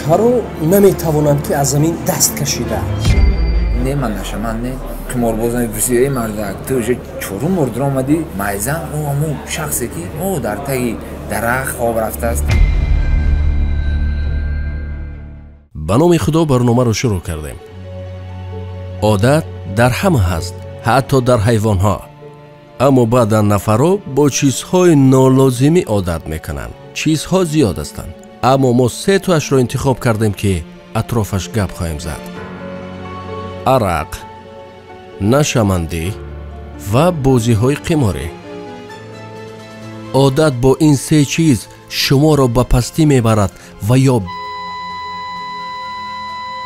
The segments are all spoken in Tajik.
Чаро наметавонанд, ки аз замин даст кашида? Не, ман нашаман, не қиморбоз мепурсӣ: «Эй мардак, ту уже чорум бор дуромадӣ майзан?» О, ҳамун шахсе, ки о дар таги дарахт хоб рафтааст. Ба номи Худо барномаро шурӯъ кардем. Одат дар ҳама ҳаст, ҳатто дар ҳайвонҳо. Аммо баъдан нафарҳо бо чизҳои нолозимӣ одат мекунанд. Чизҳо зиёд ҳастанд, аммо мо се тоашро интихоб кардем, ки атрофаш гап хоҳем зад: арақ, нашамандӣ ва бозиҳои қиморӣ. Одат бо ин се чиз шуморо ба пастӣ мебарад ва ё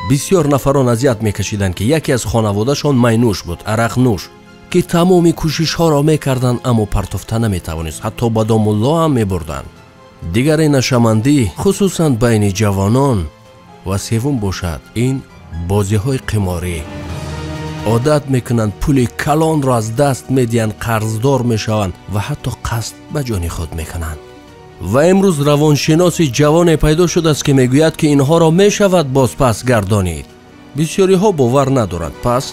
бисёр нафарон азият мекашиданд, ки яке аз хонаводашон майнӯш буд, арақнӯш, ки тамоми кӯшишҳоро мекарданд, аммо партофта наметавонист, ҳатто ба домулло ҳам мебурданд. Дигаре нашамандӣ, хусусан байни ҷавонон, ва севум бошад ин бозиҳои қиморӣ. Одат мекунанд, пули калонро аз даст медиҳанд, қарздор мешаванд ва ҳатто қасд ба ҷони худ мекунанд. Ва имрӯз равоншиноси ҷавоне пайдо шудааст, ки мегӯяд, ки инҳоро мешавад бозпас гардонид. Бисёриҳо бовар надоранд, пас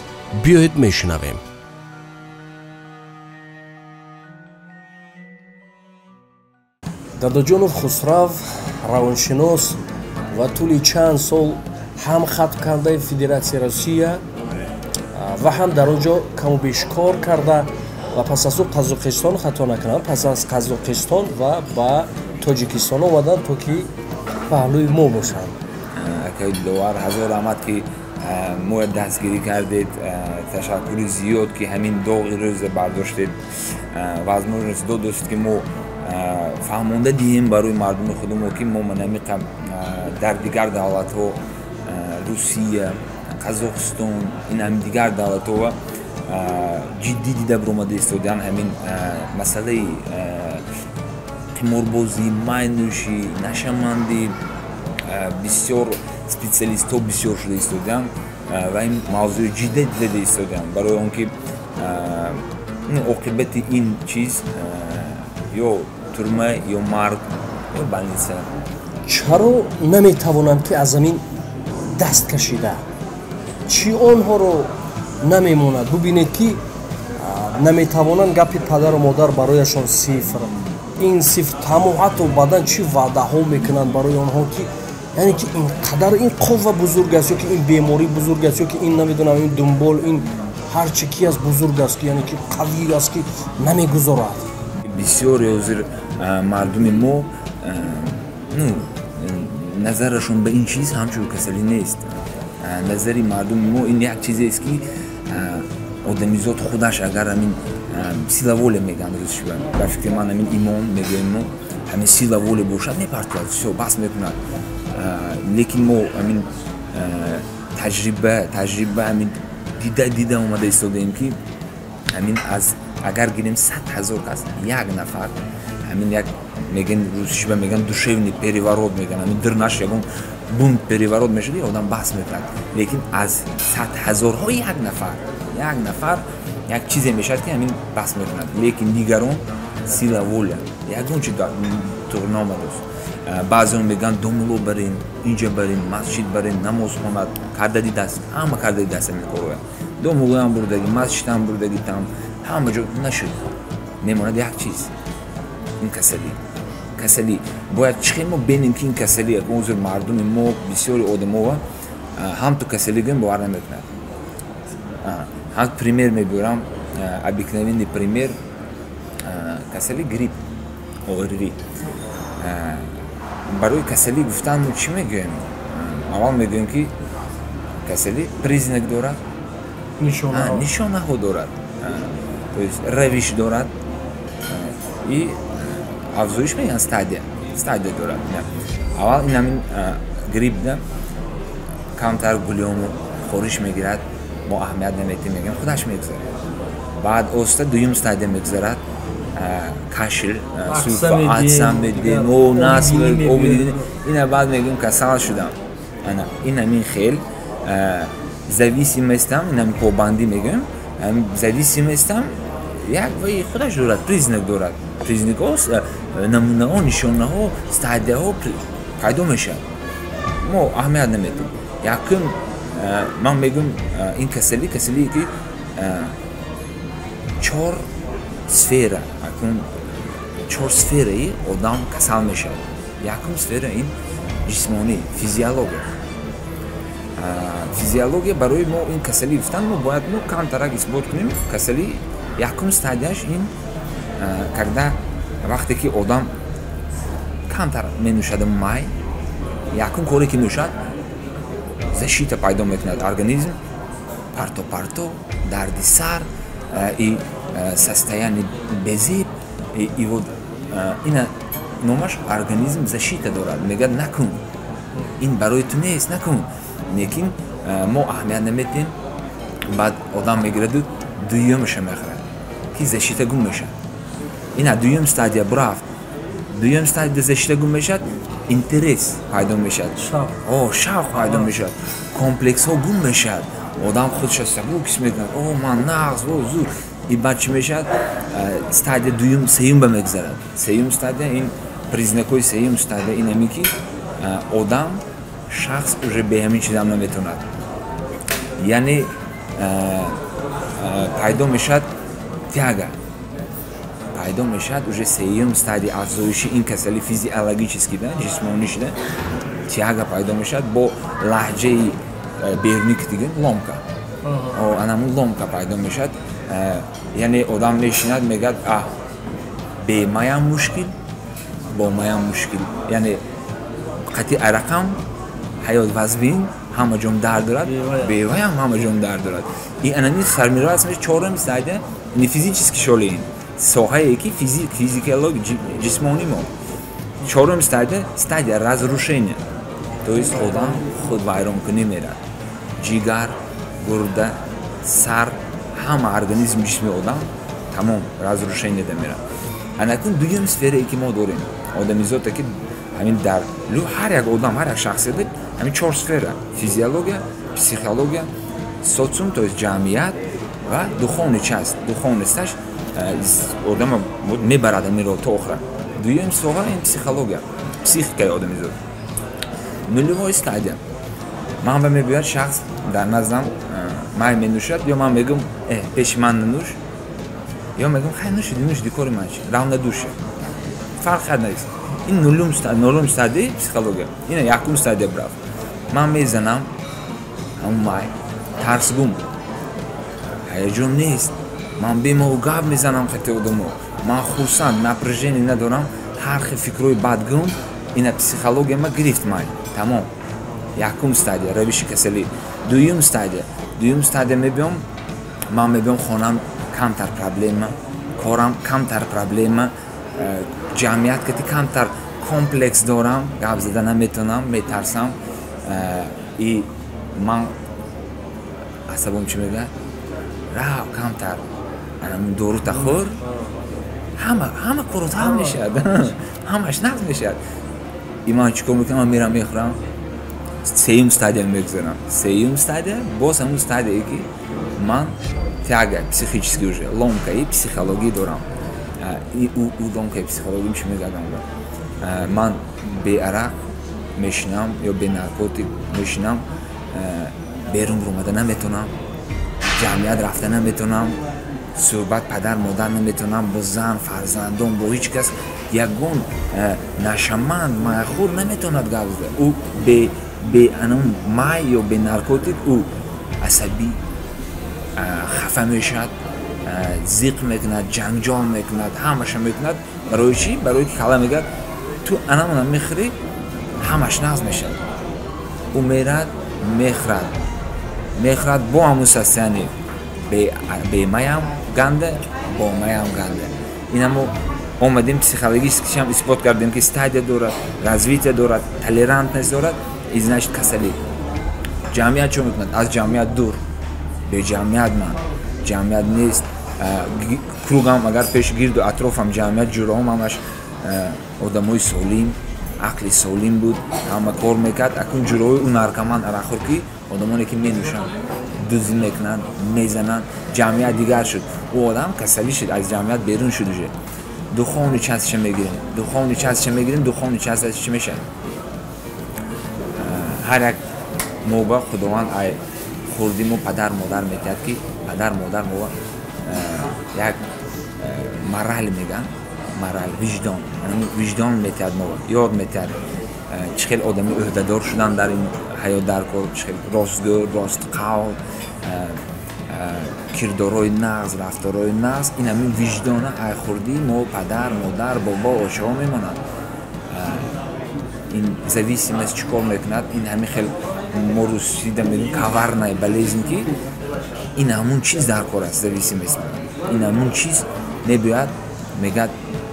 биёед мешунавем. Дардоҷонов Хусрав, равоншинос ва тӯли чанд сол ҳам хатм кардаи Федератсияи Россия ва ҳам дар он ҷо каму беш кор карда ва пас аз ӯ Қазоқистон, хато накунам, пас аз Қазоқистон ва ба Тоҷикистон омаданд, то ки паҳлӯи мо бошанд. Акаи Диловар, ҳазор раҳмат, ки моя дастгирӣ кардед. Ташаккури зиёд, ки ҳамин доғи рӯза бардоштед, возможность додост, ки мо фаҳмонда диҳем барои мардуми худамо, ки мо манамиқа дар дигар давлатҳо, Русия, Қазоқистон, ин ҳамин дигар давлатҳо ҷиддӣ дида биромада истодаанд ҳамин масъалаи қиморбозӣ, майнӯшӣ, нашамандӣ. Бисёр специалистҳо бисёр шуда истодаанд ва ин мавзӯи ҷиддӣ дида истодаанд, барои он ки оқибати ин чиз ё турма, ё марг, ё больница. Чаро наметавонанд, ки аз замин даст кашида? Чӣ онҳоро намемонад? Бубинед, ки наметавонанд, гапи падару модар барояшон сифр, ин сифр тамом. Ҳатто баъдан чӣ ваъдаҳо мекунанд барои онҳо, ки яъне ки ин қадар ин қувва бузург аст, ё ки ин беморӣ бузург аст, ё ки ин намедонам, ин дунбол, ин ҳар чи ки аст, бузург аст, ки яъне ки қавӣ аст, ки намегузорад. Бисёре ҳозир мардуми мо, ну, назарашон ба ин чиз ҳамчун касалӣ нест. Назари мардуми мо ин як чизест, ки одамизод худаш агар ҳамин сила воля мегӯянд рӯзшиба, ба фикри ман, ҳамин имон мегӯем мо, ҳамин сила воля бошад, мепартояд, всё, бас мекунад. Лекин мо ҳамин таҷриба ҳамин дида дида омада истодаем, ки ҳамин аз агар гирем 100 000 кас, як нафар ҳамин як мегӯян, русишба мегӯян, душевный переворот мегӯян, ҳамин дирнаш ягон бунт, переворот мешуд, одам бас мекунад. Лекин аз сад ҳазорҳо як нафар, як нафар як чизе мешавад, ки ҳамин бас мекунад. Лекин дигарон сила воля ягон чи туғ наомадааст. Баъзеон мегӯянд: «Домулло барем, инҷа барем, масҷид барем, намоз хонад». Карда дидааст, ҳама карда дидааст ҳамин корро: домуллоам бурдагӣ, масҷидам бурдагӣ, там ҳама ҷо нашуд. Мемонад як чиз: ин касалӣ. Бояд чӣ хел мо бинем, ки ин касалӣ? Ҳозир мардуми мо, бисёри одамова ҳам ту касалӣ гӯем, бовар намекунад. Ҳам пример мебиёрам, обыкновенный пример: касали грипп, ОРВИ. Барои касалӣ гуфтан мо чӣ мегӯем? Аввал мегӯем, ки касалӣ признак дорад, нишонаҳо дорад, то есть равиш дорад и афзоиш мегӯянд, стадия дорад. Аввал ин ҳамин грипп да камтар гулёму хориш мегирад, мо аҳамият наметем, мегӯям, худаш мегузарад. Баъд оста дуюм стадия мегузарад: кашел, сулфа, атса медем, о нас ина. Баъд мегӯем, касал шудам. Ана ин ҳамин хел зависимость ам, ин ҳамин побандӣ мегӯем, зависимость ам як ваи худаш дорад, признак дорад, признакҳо, намунаҳо, нишонаҳо, стадияҳо пайдо мешавад. Мо аҳамият намедиҳем. Якум ман мегӯям, ин касалӣ касалие ки чор сфера, акун чор сфераи одам касал мешавад. Якум сфера ин ҷисмонӣ, физиология. Физиология барои мо ин касалӣ гуфтан, мо бояд мо камтарак исбот кунем. Касалӣ якум стадияш ин когда вақте ки одам камтар менӯшад май, якум коре ки мешавад, защита пайдо мекунад организм, парто парто, дарди сар и состояние безеб. И вот ина номаш организм защита дорад, мегӯяд: накун, ин барои ту нест, накун. Лекин мо аҳамият намедиҳем. Баъд одам мегираду дуюмаша мехӯрад, ки защита гум мешавад. Ина дуюм стадия бурафт. Дуюм стадия защита гум мешавад, интерес пайдо мешавад, шавқ пайдо мешавад, комплексҳо гум мешавад, одам худша сабук ҳис мекунад: о, ман нағз, о, зур. И баъд чӣ мешавад? Стадия дуюм, сеюм ба мегузарад. Сеюм стадия, ин признакҳои сеюм стадия ин ҳамин ки одам, шахс уже бе ҳамин чизам наметавонад, яъне пайдо мешавад тяга, пайдо мешавад уже сеюм стадия афзоиши ин касали физиологически да, ҷисмонӣ шуда, тяга пайдо мешавад. Бо лаҳҷаи берунӣ ки дигем, ломка, анамун ломка пайдо мешавад. Яъне одам мешинад, мегӯяд: а бе маям мушкил, бо маям мушкил, яъне қатъи арақам ҳаёт вазбин, ҳама ҷом дард дорад, беваям ҳама ҷом дард дорад. И анами сформироваться мешавад чорум стадия, не физически шоли, ин соҳае ки физикологи ҷисмонӣ мо. Чорум стадия, стадия разрушения, то есть одам худ вайронкунӣ мерад: ҷигар, гурда, сар, ҳама организм, ҷисми одам тамом разрушение да мерад. Анакун дуюм сферае ки мо дорем, одамизоте ки ҳамин дар ҳар як одам, ҳар як шахсият ҳамин чор сфера: физиология, психология, социум, то есть ҷамъият ва духовный часть. Духовность аш одама мебарад амиро то охира. Дуюм соҳа ин психология, психикаи одамизод. Нулевой стадия: ман ба мебиёяд шахс дар наздам, май менӯшад, ё ман мегӯм: э, пеши ман нанӯш, ё мегӯм: хай, нӯшиди, нӯшиди, кори ман чи, равнодушие, фарқ нест. Ин нулюм стадияи психология. Ина якум стадия брафт, ман мезанам ҳамун май, тарс гум, ҳаяҷон нест, ман бемор гап мезанам хати одамо, ман хурсанд, напряжение надорам, ҳар хел фикрҳои бад гум. Ина психология ма гирифт май, тамом, якум стадия равиши касалӣ. Дуюм стадия, дуюм стадия мебиём, ман мебиём хонам, камтар проблема, корам камтар проблема, ҷамъият кати камтар комплекс дорам, гап зада наметавонам, метарсам. И ман асабом чӣ мегӯяд? Рав, камтар дорута хӯр, ҳама корот ҳал мешавад, ҳамаш нағз мешавад. И ман чӣ кор мекунам? Ман мерам, мехӯрам, сеюм стадия мегузарам. Сеюм стадия боз ҳамун стадияе ки ман тяга, психически уже ломкаи психологӣ дорам. Ӯ ломкаи психологӣ чӣ мегардам? Ман беарақ мешинам ё бе наркотик мешинам, берун омада наметавонам, ҷамъият рафта наметавонам, суҳбат падар модар наметавонам, бо зан, фарзандон, бо ҳеҷ кас. Ягон нашаманд, майхӯр наметавонад гап зада. Ӯ бе анам май ё бе наркотик ӯ асабӣ, хафа мешавад, зиқ мекунад, ҷанҷол мекунад, ҳамаша мекунад. Барои чӣ? Барои ки кала мегӯяд: ту анамона мехӯрӣ, ҳамаш нағз мешавад. Ӯ мерад, мехӯрад, мехӯрад, бо ҳамун состояние: бемаям ганда, бо маям ганда. Инамо омадем, психологически шам исбот кардем, ки стадия дорад, развитие дорад, толерантность дорад. И значит, касалӣ ҷамъият чо мекунад? Аз ҷамъият дур, беҷамъият, ман ҷамъият нест, круг ам агар пеши гирду атрофам ҷамъият, ҷуроҳом ҳамаш одамои солим, ақли солим буд, ҳама кор мекард. Акун ҷуроҳои ӯ наркоман, арақхӯр, ки одамоне ки менӯшанд, дуздӣ мекунанд, мезананд, ҷамъият дигар шуд. Ӯ одам касалӣ шуд, аз ҷамъият берун шуд уже. Духовный часть ша мегирем, духовный часть ша мегирем. Духовный часть чӣ мешавад? Ҳар як мо ба Худованд ай хурди мо падар модар метиҳад, ки падар модар мо як мораль меган, мораль, виҷдон, виҷдон метиҳад, мо ёд метиҳад чӣ хел одами ӯҳдадор шудан дар ин ҳаёт дар кор, чӣ хел ростгӯ, ростқавл, кирдорҳои нағз, рафторҳои нағз. Ин ҳамин виҷдона ай хурдӣ мо падар, модар, бобо, очаҳо мемонад. Ин зависимость чӣ кор мекунад? Ин ҳамин хел мо русида мегӯем коварная болезнь, ки ин ҳамун чиз дар кор аст, зависимость. Ин ҳамун чиз мебиёяд, мегӯяд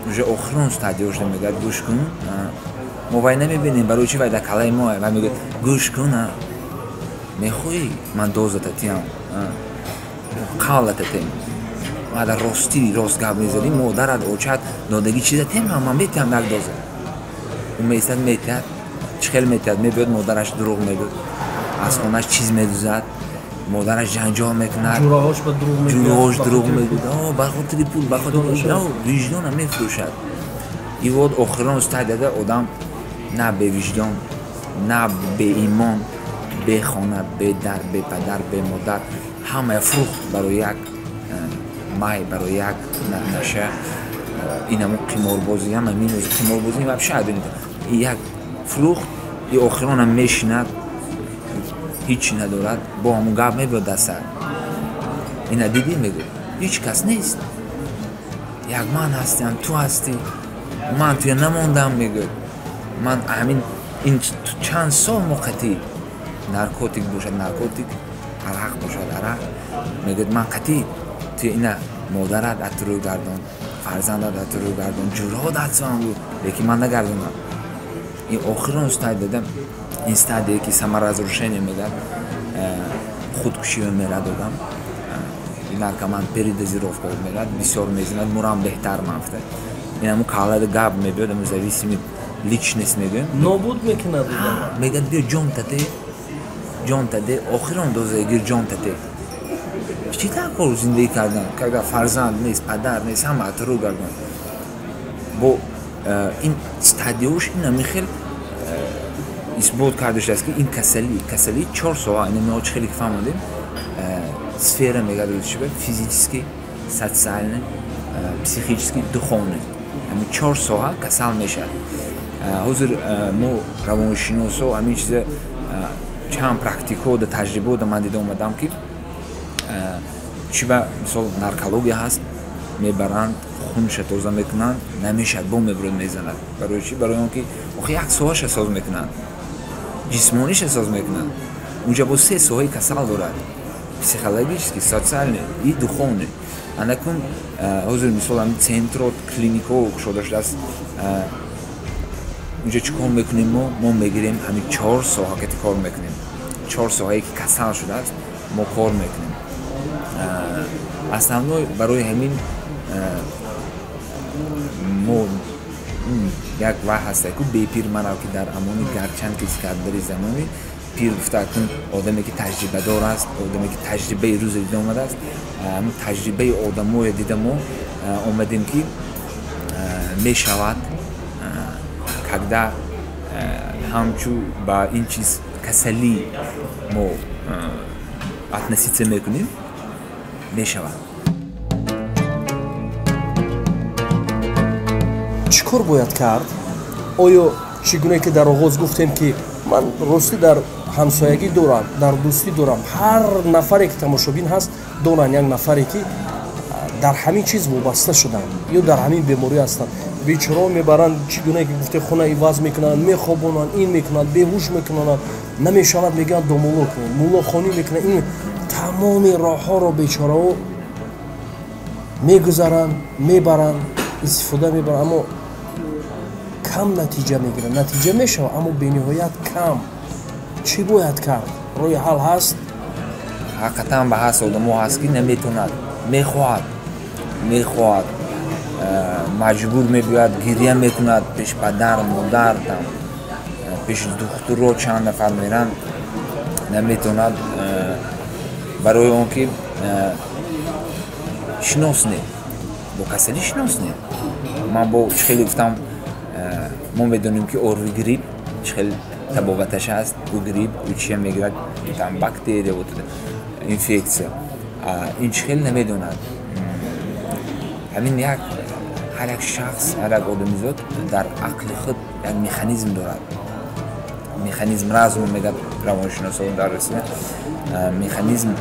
уже охирон стадия шуда, мегӯяд гӯш кун, мо вай намебинем, барои чи вай дар калаи мо, вай мегӯяд гӯш кун, мехоҳӣ ман дозата тиям, қавлата тем, дар ростӣ рост гап мезанӣ, модарат, очат додагӣ чиза тем, ман метиҳам як доза. Ӯ меистад, метиҳад, чӣ хел метиҳад? Мебиёд, модараш дурӯғ мегӯяд, аз хонаш чиз медузад, модараш ҷанҷол мекунад, ҷураҳош дурӯғ мегӯяд, ба хотири пул, ба хотири виҷдона мефурӯшад. И вот охирон стадияда одам на бевиҷдон, на беимон, бехона, бедар, бепадар, бемодар, ҳамая фурӯхт барои як май, барои як наша. Ин ҳамун қиморбозӣ, ҳама минус қиморбозӣ вообще як фурӯхт. И охиронам мешинад, ҳеҷ надорад, бо ҳамун гап мебиёд дар сар. Ина дидӣ, мегӯ, ҳеҷ кас нест, як ман ҳастам, ту ҳастӣ, ман туя намондам, мегӯяд. Ман ҳамин ин чанд сол моқати наркотик бошад наркотик, арақ бошад арақ, мегӯяд ман қатӣ туя ина модарат аз ту рӯй гардон, фарзандат аз ту рӯй гардон, ҷурҳо дастам буд, лекин ман нагардонам. Ин охирон стадияда, ин стадия ки саморазрушение мегӯяд, худкушӣ мерад одам, наркоман передозировка мерад, бисёр мезанад, мурам беҳтар манфта. Ин ҳамун каллада гап мебиёд, ҳамун зависимый личность мегӯем, нобуд мекунад. Мегӯяд биё ҷон тате, ҷон тате, охирон доза гир, ҷон тате. Чӣ такор зиндагӣ кардан, когда фарзанд нест, падар нест, ҳама атрӯ гардон. Бо ин стадияш ин ҳамин хел исбот карда шудааст, ки ин касалӣ 4 соҳа, ина мо чӣ хеле ки фаҳмодем, сфера мегӯяд русчиба, физический, социальный, психический, духовный, ҳамин 4 соҳа касал мешавад. Ҳозир мо равоншиносо ҳамин чиза чанд практикҳо да таҷрибао да ман дида омадам, ки чӣ ба мисол наркология ҳаст, мебаранд, хунша тоза мекунанд, намешавад, бо мебурад, мезанад. Барои чӣ? Барои он ки охи як соҳаша соз мекунанд, ҷисмониша соз мекунанд, унҷа бо 3 соҳаи касал дорад: психологический, социальный и духовный. Анакун ҳозир мисол ҳамин центро, клиникҳо кушода шудааст, унҷа чӣ кор мекунем мо? Мо мегирем ҳамин 4 соҳа ки кор мекунем, 4 соҳае ки касал шудааст мо кор мекунем. Основной барои ҳамин мо як вай ҳаста ку бепир марав ки дар амони, гарчанд ки кардари замони пир гуфта кун, одаме ки таҷрибадор аст, одаме ки таҷрибаи рӯза дида омадааст. Ҳамин таҷрибаи одамое дида мо омадем, ки мешавад, когда ҳамчу ба ин чиз касалӣ мо относиться мекунем, мешавад. Чӣ кор бояд кард? Оё чӣ гуне ки дар оғоз гуфтем, ки ман ростӣ дар ҳамсоягӣ дорам, дар дӯстӣ дорам, ҳар нафаре ки тамошобин ҳаст донанд, як нафаре ки дар ҳамин чиз вобаста шуданд ё дар ҳамин беморӣ ҳастанд, бечорао мебаранд, чӣ гуне ки гуфте, хона иваз мекунанд, мехобонанд, ин мекунанд, беҳуш мекунанд, намешавад, мегӯянд домулло кунед, муллохонӣ мекунанд, ин тамоми роҳҳоро бечорао мегузаранд, мебаранд, истифода мебаранд, аммо кам натиҷа мегиранд. Натиҷа мешавад, аммо бениҳоят кам. Чӣ бояд кард? Роҳи ҳал ҳаст? Ҳақиқатан ба ҳаст одамо ҳаст, ки наметавонад, мехоҳад, маҷбур мебиёяд, гиря мекунад пеш падар, модар, там пеши духтуро чанд нафар меранд, наметавонад, барои он ки шинос не, бо касалӣ шинос не. Ман бо чӣ хеле гуфтам, мо медонем, ки ОРВИ, грипп чӣ хел Табобаташ ҳаст, ӯ грипп, ӯ чия мегирад, там бактерия, вот инфексия. Ин чӣ хел намедонад. Ҳамин як ҳар як шахс, ҳар як одамизод дар ақли худ як механизм дорад. Механизм разум мегӯяд равоншиносо дар Русия. Механизм,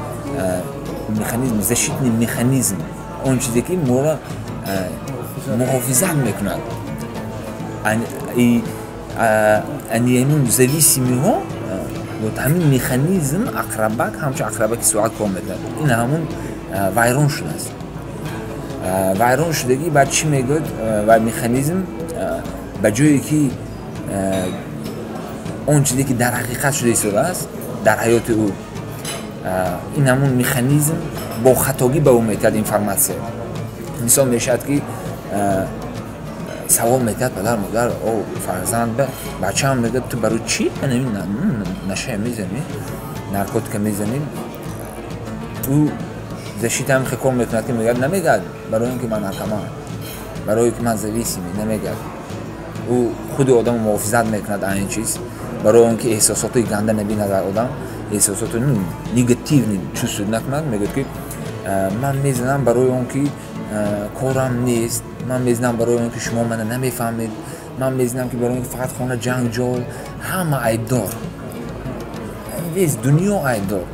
защитный механизм, он чизе ки моро муҳофизат мекунад. Ани зависимый ҳо вот ҳамин механизм ақрабак, ҳамчун ақрабаки соат кор мекунад. Ин ҳамун вайрон шудааст. Вайрон шудагӣ баъд чӣ мегӯяд? Ва механизм ба ҷое ки он чизе ки дар ҳақиқат шуда истодааст дар ҳаёти ӯ, ин ҳамун механизм бо хатогӣ ба ӯ метиҳад информация. Мисол, мешавад ки савол метиҳад падар модар о фарзанд ба бачаам, мегӯяд: «Ту барои чӣ наша мезанӣ, наркотика мезанӣ?» Ӯ защита ҳам хел кор мекунад, ки мегӯяд, намегӯяд барои он ки ман наркоман, барое ки ман зависимый, намегӯяд. Ӯ худи одамо муҳофизат мекунад аз ин чиз, барои он ки эҳсосоти ганда набинад, одам эҳсосоти негативный чувствовать накунад. Мегӯяд ки ман мезанам барои он ки корам нест, ман мезанам барои он ки шумо мана намефаҳмед, ман мезанам ки барои он ки фақат хона ҷанг ҷол, ҳама айбдор, весь дунё айбдор.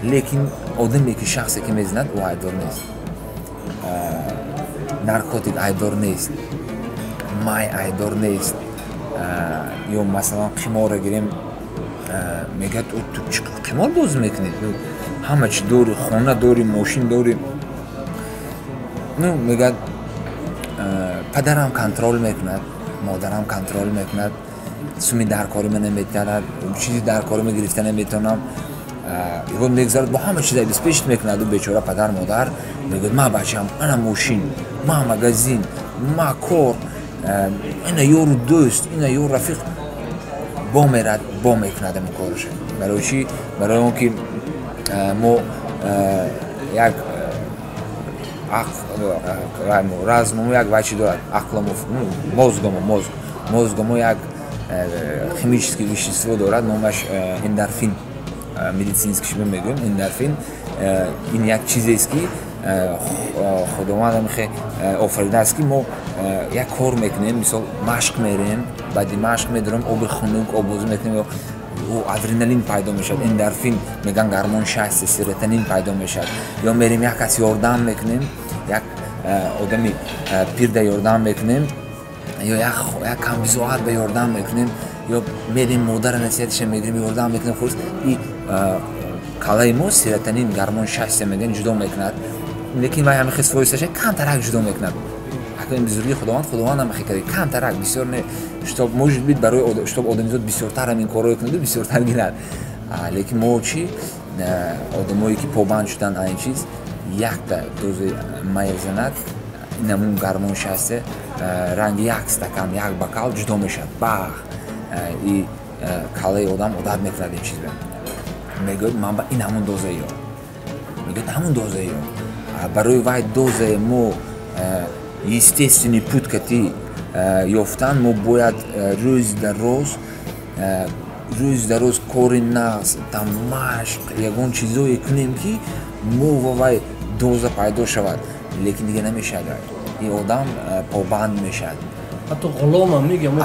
Лекин одаме ки, шахсе ки мезанад, ӯ айбдор нест, наркотик айбдор нест, май айбдор нест. Ё масалан, қиморро гирем, мегӯяд: «Ту чӣ қимор бозӣ мекунӣ? Ҳама чӣ дорӣ, хона дорӣ, мошин дорӣ». Ну, мегӯяд: «Падарам контроль мекунад, модарам контроль мекунад, суми дар кори ма наметарад, чизи дар кори ма гирифта наметавонам». Ягон мегузарад, бо ҳама чиз обеспечить мекунад бечора падар модар. Мегӯяд: «Ма, бачам, ана мошин, ма магазин, ма кор, ина ёру дӯст, ина ёр рафиқ». Бо мерад, бо мекунад ами кораша. Барои чӣ? Барои он ки мо як разумомо, як вай чи дорад, ақламо, мозг амо, мозг амо як химический вещество дорад, номаш эндорфин, медицинский шиба мегӯем эндорфин. Ин як чизест, ки Худованд ҳамихе офаридааст, ки мо як кор мекунем, мисол, машқ мерем, баъди машқ медорем, оби хунук оббозӣ мекунем, адреналин пайдо мешавад, эндорфин мегӯян, гормон счастья, серотонин пайдо мешавад. Ё мерем, як кас ёрдам мекунем, як одами пирда ёрдам мекунем, ё як камбизоат ба ёрдам мекунем, ё мерем, модара насиҳаташа мегирем, ёрдам мекунем. Хулос, и калаи мо серотонин, гормон счастья мегӯян, ҷудо мекунад. Лекин вай ҳамихе свойства ша камтарак ҷудо мекунад. Ин бузургии Худованд, Худованд ҳамихе карда, камтарак, бисёр не, чтоб, может быть, барои чтоб одамизод бисёртар ҳамин корро кунаду бисёртар гирад. Лекин мо чӣ, одамое ки побанд шуданд ин чиз, якта доза мая занад, инамун гормон счастья ранги як стакан, як бокал ҷудо мешавад, бах, и калаи одам одат мекунад ин чиз. Мегӯяд: «Ман ба ин ҳамун доза ё», мегӯяд, ҳамун доза ё барои вай дозаи мо естественный путь кати ёфтан, мо бояд рӯз дар рӯз кори нағз, там машқ, ягон чизое кунем, ки мо ва вай доза пайдо шавад. Лекин дига намешавад, ин одам побанд мешавад. Ҳатто ғуломам мегӯям.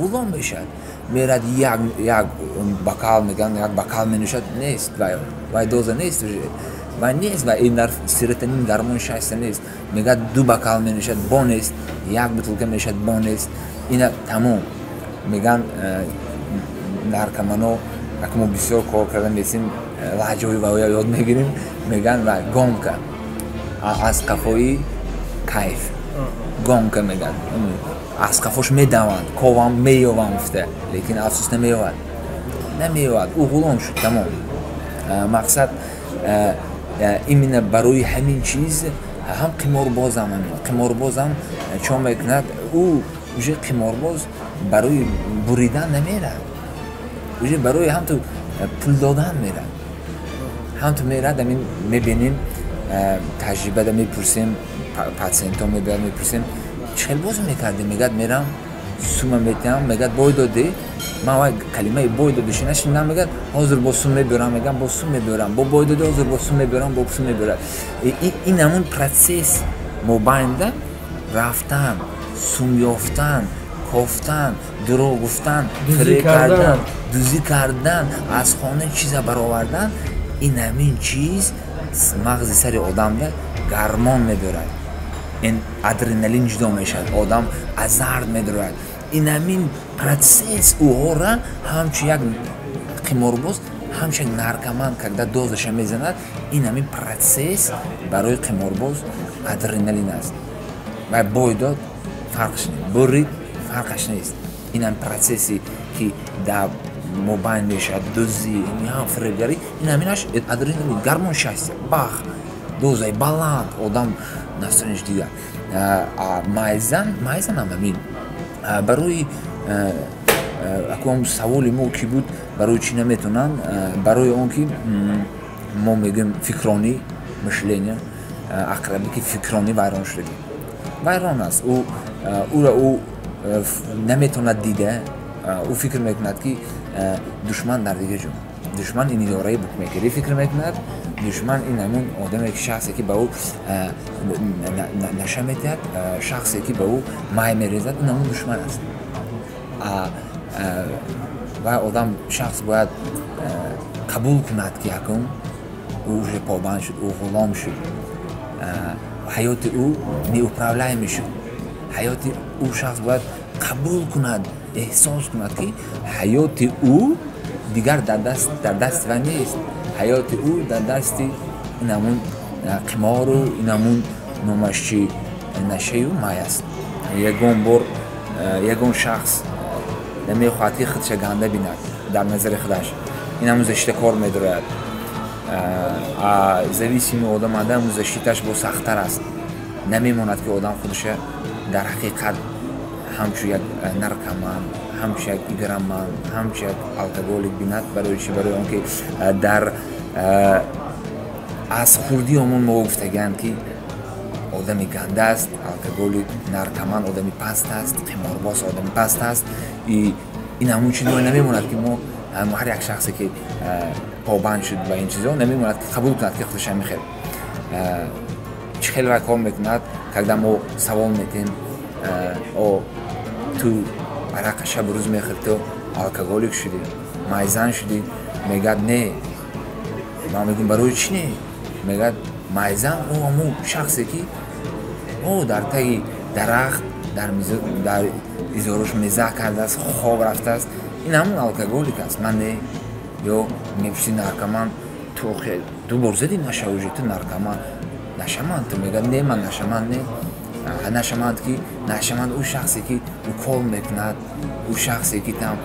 Ғулом мешавад, мерад, як бокал, мегӯянд, як бокал менӯшад, нест вай доза, нест вай, нест вай, ин серотонин, гормон счастья нест. Мегӯяд, ду бокал менӯшад, бо нест, як бутылка мешад, бо нест, ина тамом. Мегӯянд наркомано, ака мо бисёр кор карда месим, лаҳҷаҳои ваоя ёд мегирем, мегӯянд ва гонка, аз қафои кайф гонка мегӯяд, аз қафош медаванд, ковам, меёвам гуфта, лекин афсӯс, намеёвад, намеёвад, ӯ ғулом шуд, тамом. Мақсад, именно барои ҳамин чиз ҳам қиморбозам, қиморбозам чо мекунад? Ӯ уже қиморбоз барои буридан намерад, уже барои ҳамту пул додан мерад, ҳамту мерад. Амин мебинем, таҷрибада мепурсем, пациентҳо мебиёд, мепурсем: «Чӣ хел бозӣ мекардем?» Мегӯяд: «Мерам, Сума метиҳам, мегӯяд бой додӣ. Ман вай калимаи бой додиша нашинидам, мегӯяд ҳозир бо сум мебиёрам, мегӯям бо сум мебиёрам, бо бой додӣ, ҳозир бо сум мебиёрам, бо сум мебиёрам. Ин ҳамун процесс мобайнда рафтан, сум ёфтан, кофтан, дурӯғ гуфтан, фиреб кардан, дузӣ кардан, аз хона чиза баровардан, ин ҳамин чиз мағзи сари одамда гармон мебиёрад, ин адреналин ҷудо мешавад, одам азард медорад. Ин ҳамин процесс ӯҳора ҳамчун як қиморбоз, ҳамчун як наркоман, когда дозаша мезанад, ин ҳамин процесс барои қиморбоз адреналин аст. Ва бой дод, фарқш нест, бурид, фарқаш нест. Ин ҳам процессе ки дар мобайн мешавад, дузӣ, ҳам фиребгарӣ, ин ҳаминаш адреналин, гормон счастья, бах, дозаи баланд, одам настроение ш дигар. Майзан, майзанам ҳамин. Барои акам саволи мо ки буд, барои чӣ наметонанд? Барои он ки мо мегӯем фикронӣ, мышление, ақрабе ки фикронӣ вайрон шудагӣ, вайрон аст. Ӯра ӯ наметавонад дида, ӯ фикр мекунад, ки душман дар дигар ҷо, душман ин идораи букмекерӣ фикр мекунад, душман ин ҳамун одаме ки шахсе ки ба ӯ наша медиҳад, шахсе ки ба ӯ май мерезад, ин ҳамун душман аст. Ва одам, шахс бояд қабул кунад, ки якум ӯ уже побанд шуд, ӯ ғулом шуд, ҳаёти ӯ неуправляемый шуд. Ҳаёти ӯ, шахс бояд қабул кунад, эҳсос кунад, ки ҳаёти ӯ дигар дар дасти вай нест, ҳаёти ӯ дар дасти ин ҳамун қимору ин ҳамун номаш чи, нашаю май аст. Ягон бор ягон шахс намехоҳад, ки худша ганда бинад дар назари худаш, ин ҳамун защита кор медорояд. Зависимый одам ҳамун защита ш бо сахттар аст, намемонад, ки одам худша дар ҳақиқат ҳамчун як наркоман, ҳамчун як игроман, ҳамчун як алкоголик бинад. Барои чи? Барои он ки дар аз хурдии омон мо гуфтагианд, ки одами ганда аст алкоголик, наркоман одами паст аст, қиморбоз одами паст аст. Ин ҳамун чиз намемонад, ки мо ҳар як шахсе ки побанд шуд ба ин чизо, намемонад, ки қабул кунад, ки худаш ҳамин хел чӣ хел вай кор мекунад. Когда мо савол метем: «О, ту арақа шабу рӯз мехӯри, ту алкоголик шудӣ, майзан шудӣ?» Мегӯяд: «Не». Ман мегӯям: «Барои чӣ не?» Мегӯяд: «Майзан ӯ ҳамун шахсе ки о дар таги дарахт дар изорош меза кардааст, хоб рафтааст, ин ҳамун алкоголик аст, ман не». Ё мепурсӣ: «Наркоман ту ду бор задӣ наша, уже ту наркоман, нашаманд ту?» Мегӯяд: «Не, ман нашаманд не». Нашаманд ки? Нашаманд ӯ шахсе ки укол мекунад, ӯ шахсе ки там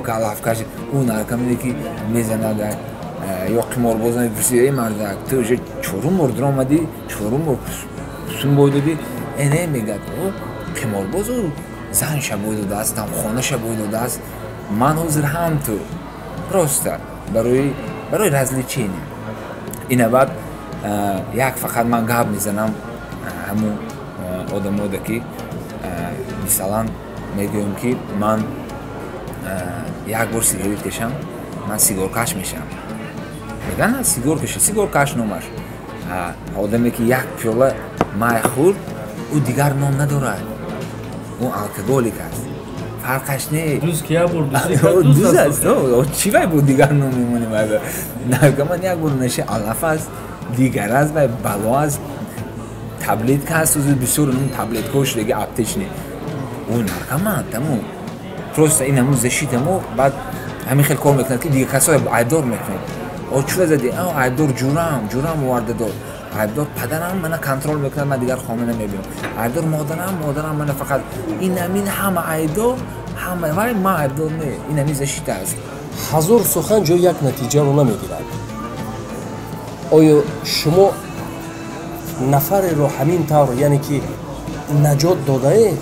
калафкаш, ӯ наркомане ки мезанад. Ё қиморбоза мепурсӣ: «Эй мардак, ту уже чорум бор дуромадӣ, чорум бор сум бой додӣ?» «Э, не», мегӯяд. Қиморбоз ӯ занша бой додааст, там хонаша бой додааст, ман ҳозир ҳам ту просто барои развлечение. Ина баъд як фақат ман гап мезанам ҳамун одамода, ки мисалан мегӯем, ки ман як бор сигарет кашам, ман сигоркаш мешавам. Мегӯян: «Сигор каша, сигоркаш номаш». Одаме ки як пиёла май хӯрд, ӯ дигар ном надорад, ӯ алкоголик аст, фарқаш не. Дуз аст, чӣ вай бо дигар ном мемонем? Наркоман як бор наша алаф аст, дигар аст, вай бало аст, таблетка аст, бисёр таблеткаҳо шудаги аптечный, ӯ наркоман, тамом. Просто ин ҳамун защита мо баъд ҳамин хел кор мекунад, ки дигар касо айбдор мекунед: «О, чӯ зади?» Айбдор ҷурам, ҷурам оварда дод. Айбдор падарам, мана контроль мекунад, ман дигар хона намебиём. Айбдор модарам, модарам мана фақат ин ҳамин, ҳама айбдор, ҳама вай, ман айбдор не. Ин ҳамин защита аст. Ҳазор сухан ҷои як натиҷаро намегирад. Оё шумо нафареро ҳамин тавр, яъне ки наҷот додаед?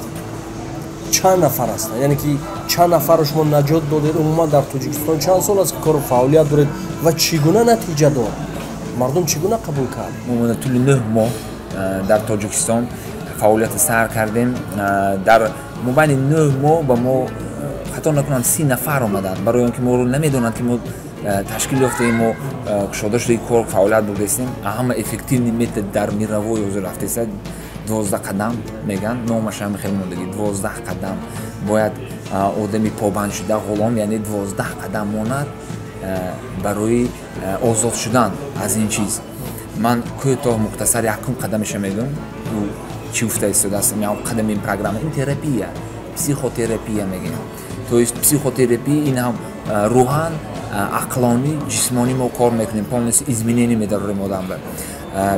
Чанд нафар ҳастанд, яъне ки чанд нафарро шумо наҷот додед? Умуман дар Тоҷикистон чанд сол аст, ки кору фаъолият доред ва чӣ гуна натиҷа дод? Мардум чӣ гуна қабул кард? Мо тӯли 9 моҳ дар Тоҷикистон Фаъолияти сар кардем. Дар мобайни 9 моҳ ба мо, хато накунам, 30 нафар омаданд, барои он ки моро намедонанд, ки мо ташкил ёфтаем, мо кушода шудаи кор фаъолият бурдаистем. Ҳама эффективный метод дар мировой ҳозир рафтааст, 12 қадам меган, номаш ҳам хеле мондагӣ, 12 қадам бояд одами побанд шуда, ғулом, яъне 12 қадам монад барои озод шудан аз ин чиз. Ман кӯтоҳ, мухтасар якум қадамаша мегӯм, чӣ гуфта истодааст. Қадами программа ин терапия, психотерапия мегӯям, то есть психотерапия ин ҳам рӯҳан, ақлонӣ, ҷисмонӣ мо кор мекунем, полностью изменение медарорем одамба.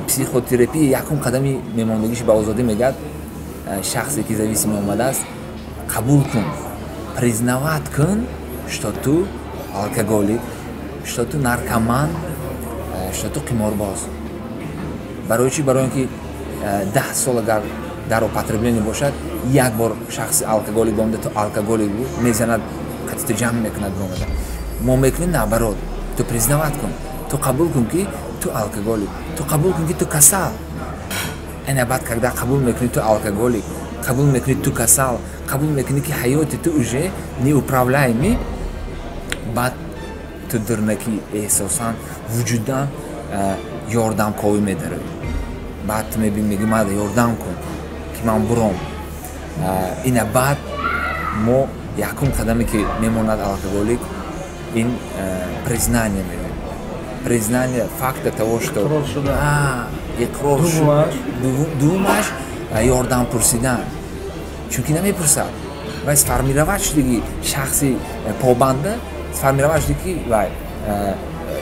Психотерапия якум қадами мемондагиш ба озодӣ. Мегӯяд, шахсе ки зависимый омадааст, қабул кун, признавать кун, что ту алкоголик, что ту наркоман, что ту қиморбоз. Барои чӣ? Барои он ки 10 сол агар дар употребление бошад, як бор шахси алкоголик бомда, ту алкоголик буд, мезанад, қати ту ҷамъ мекунад. Бомада мо мекунем наоборот: ту признавать кун, ту қабул кун, ки ту алкоголик, ту қабул кун, ки ту касал. Ана баъд, когда қабул мекунӣ, ту алкоголик, қабул мекунӣ, ту касал, қабул мекунӣ, ки ҳаёти ту уже неуправляемый, баъд ту дурнаки эҳсосан, вуҷудан ёрдамковӣ медарӣ. Баъд ту мебини, меги: «Мада ёрдам кун, ки ман буром». Ина баъд мо якум қадаме ки мемонад алкоголик, ин признание мегӯем, признание факта того, что иқрор. Дуввумаш ёрдам пурсидан, чунки намепурсад. Вай сформировать шудагӣ, шахси побанда сформировать шудаги, ки вай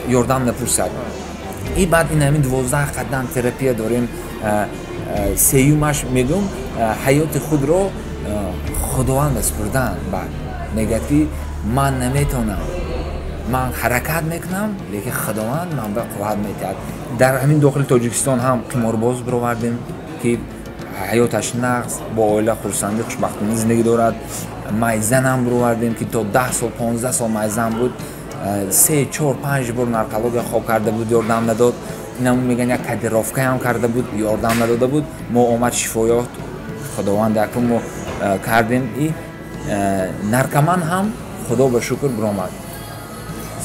ёрдам напурсад. И баъд ин ҳамин 12 қадам терапия дорем. Сеюмаш мегӯм, ҳаёти худро Худованд супурдан. Баъд мегӯяд, ки ман наметавонам, ман ҳаракат мекунам, лекин Худованд ман ба қувват медиҳад. Дар ҳамин дохили Тоҷикистон ҳам қиморбоз бировардем, ки ҳаёташ нағз, бо оила хурсандӣ, хушбахтона зиндагӣ дорад. Майзанам бировардем, ки то 10 сол, 15 сол майзан буд, се, чор, панҷ бор наркология хоб карда буд, ёрдам надод. Инам мегӯян, як кодировкаам карда буд, ёрдам надода буд. Мо омад, шифо ёфт, Худованд якум мо кардем. И наркоман ҳам, Худо ба шукр, биромад,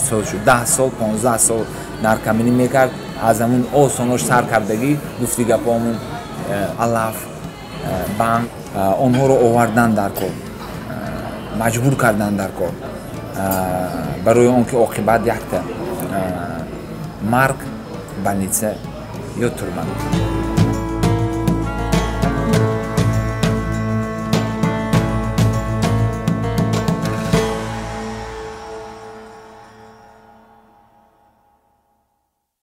сол шуд, 10 сол, 15 сол наркоманӣ мекард. Аз ҳамун осонош сар кардагӣ, гуфти гапомун, алаф, банк, онҳоро овардан дар кор, маҷбур кардан дар кор, барои он ки оқибат якта: марг, больница ё турма.